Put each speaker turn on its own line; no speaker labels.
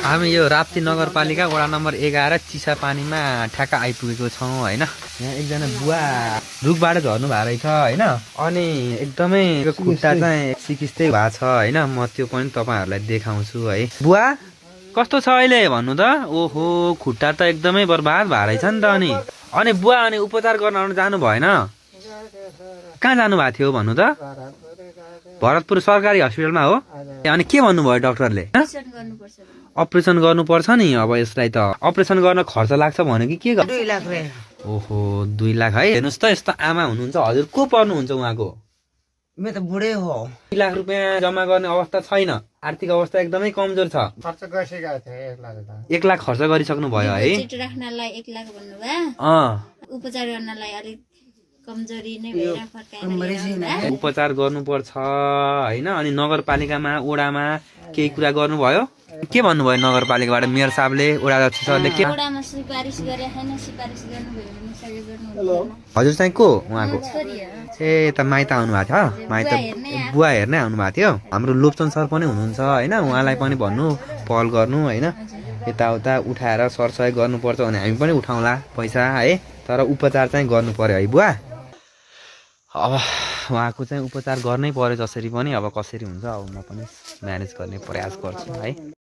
हामी यो राप्ती नगरपालिका वडा नम्बर 11 चिसापानीमा ठ्याक्क आइपुगेको छौँ होइन। यहाँ एकजना बुवा रुखबाट झर्नु भएको रहेछ होइन। अनि एकदमै खुट्टा चाहिँ सिकिस्तै भएको छ होइन। म त्यो पनि तपाईँहरूलाई देखाउँछु है। बुवा कस्तो छ अहिले भन्नु त? ओहो खुट्टा त एकदमै बर्बाद भएको रहेछ नि त। अनि बुवा अनि उपचार गर्न जानु भएन? कहाँ जानु भएको थियो भन्नु त? भरतपुर सरकारी हस्पिटलमा हो। अनि के भन्नुभयो डाक्टरले? अपरेसन गर्नुपर्छ नि। अब यसलाई त अपरेसन गर्न खर्च लाग्छ भन्यो कि के?
2 लाख रे।
ओहो 2 लाख है। हेर्नुहोस् त यस्तो आमा हुनुहुन्छ, हजुर को पर्नुहुन्छ उहाँको?
म त बुढै हो।
2 लाख रुपियाँ जम्मा गर्ने अवस्था छैन, आर्थिक अवस्था एकदमै कमजोर छ।
खर्च गरिसकेको थिएँ 1 लाख त।
1 लाख खर्च गरिसक्नु भयो है।
चिट राख्नलाई 1 लाख भन्नुभयो। उपचार गर्नलाई अलिक कमजोरी नै भएर फर्काएर
उपचार गर्नुपर्छ होइन। अनि नगरपालिकामा वडामा केही कुरा गर्नुभयो? के भन्नुभयो नगरपालिकाबाट मेयर साहबले, वडा अध्यक्ष सरले? के
वडामा सिफारिस गरे हैन, सिफारिस गर्नुभयो भने सबै गर्नुहुन्छ।
हजुर चाहिँ को उहाँको? ए त माइत आउनु भएको थियो? माइत बुवा हेर्नै आउनु भएको थियो। हाम्रो लोप्चन सर पनि हुनुहुन्छ होइन, उहाँलाई पनि भन्नु पहल गर्नु होइन। यताउता उठाएर सरसहयोग गर्नुपर्छ भने हामी पनि उठाउँला पैसा है। तर उपचार चाहिँ गर्नु पर्यो है बुवा। अब उहाँको चाहिँ उपचार गर्नै पर्यो जसरी पनि। अब कसरी हुन्छ अब म पनि म्यानेज गर्ने प्रयास गर्छु है।